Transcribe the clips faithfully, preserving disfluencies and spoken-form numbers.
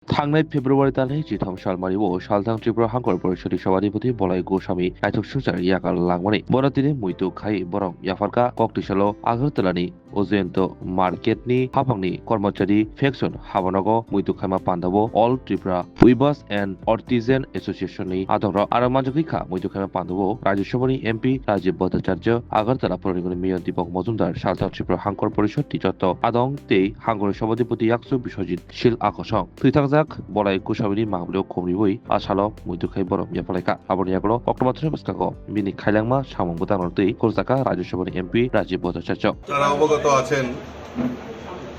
Thangnai February talni chitham salmani o Salthang Tripura Hangkor Porishoni Sabhadipati Bolai Goswami naithok sujak yakar langmani. Bono tini muitu khai borok yapharkha Koktisalo Agartalani Ojayanta Marketni haphangni Kormachari Faction habanogo muitu khaima pandao All Tripura Weavers and Artisan Association ni adongrok aro manjagwi kha muitu khaima pandao Rajya Sabhani M P Rajiv Bhattacharya, Agartala Puranikoni Mayor Deepak Majumdar, Salthang Tripura Hangkor Porishod ni joto adong tei Hangkor Sabhadipati Yaksu Biswajit Sil Akosong. Thwithangjak Bolai Goswamini manglio khumriwi a salo muitu khai borom yapalaikha. Aboni yagulo October thani bwskango bini khailangma samung bwtang rwtwi khurjaka Rajya Sabhani M P Rajiv Bhattacharya. তারা অবগত আছেন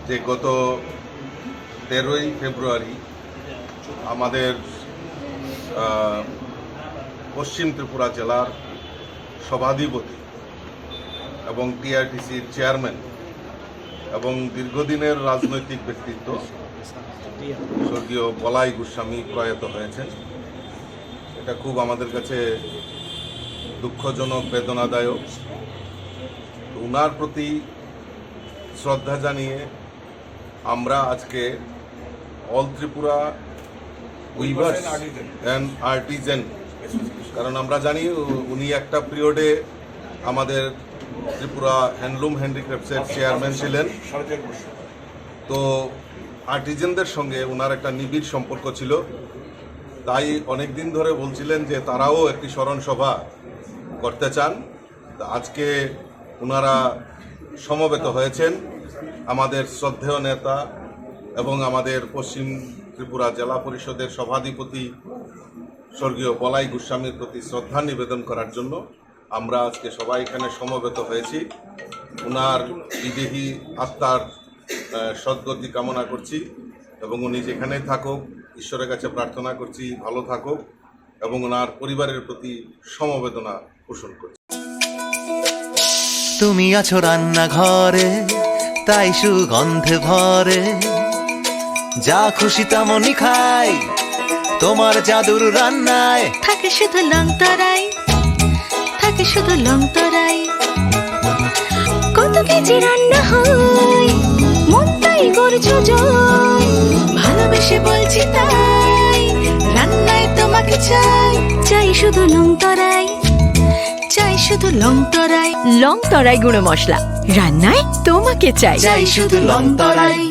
যে গত তেরোই ফেব্রুয়ারি আমাদের, আহ, পশ্চিম ত্রিপুরা জেলার সভাধিপতি এবং টিআরটিসির চেয়ারম্যান এবং দীর্ঘদিনের রাজনৈতিক ব্যক্তিত্ব স্বর্গীয় বলাই গোস্বামী প্রয়াত হয়েছেন। এটা খুব আমাদের কাছে দুঃখজনক, বেদনাদায়ক। তো ওনার প্রতি শ্রদ্ধা জানিয়ে আমরা আজকে অল ত্রিপুরা উইভার্স অ্যান্ড আর্টিজান, কারণ আমরা জানি উ-, উনি একটা পিরিয়ডে আমাদের ত্রিপুরা হ্যান্ডলুম হ্যান্ডিক্রাফটসের চেয়ারম্যান ছিলেন। তো আর্টিজানদের সঙ্গে ওনার একটা নিবিড় সম্পর্ক ছিল, তাই অনেক দিন ধরে বলছিলেন যে তারাও একটি স্মরণ সভা করতে চান। তো আজকে ওনারা সমবেত হয়েছেন আমাদের শ্রদ্ধেয় নেতা এবং আমাদের পশ্চিম ত্রিপুরা জেলা পরিষদের সভাধিপতি স্বর্গীয় বলাই গোস্বামীর প্রতি শ্রদ্ধা নিবেদন করার জন্য। আমরা আজকে সবাই এখানে সমবেত হয়েছি। ওনার বিদেহী আত্মার, আহ, সদ্গতি কামনা করছি এবং উনি যেখানে থাকুক, ঈশ্বরের কাছে প্রার্থনা করছি ভালো থাকুক এবং ওনার পরিবারের প্রতি সমবেদনা পোষণ করছি। তুমি আছো রান্নাঘরে, তাই সুগন্ধে ভরে, যা খুশি তেমনই খাই তোমার জাদুর রান্নায়। থাকে শুধু লংতরাই, থাকে শুধু লংতরাই। কত কেজি রান্না হয়, মনটাই করছো জয়। ভালোবেসে বলছি তাই, রান্নায় তোমাকে চাই। চাই শুধু লংতরাই, চাই শুধু লংতরাই। লংতরাই গুঁড়ো মশলা, রান্নায় তোমাকে চাই। চাই শুধু লংতরাই।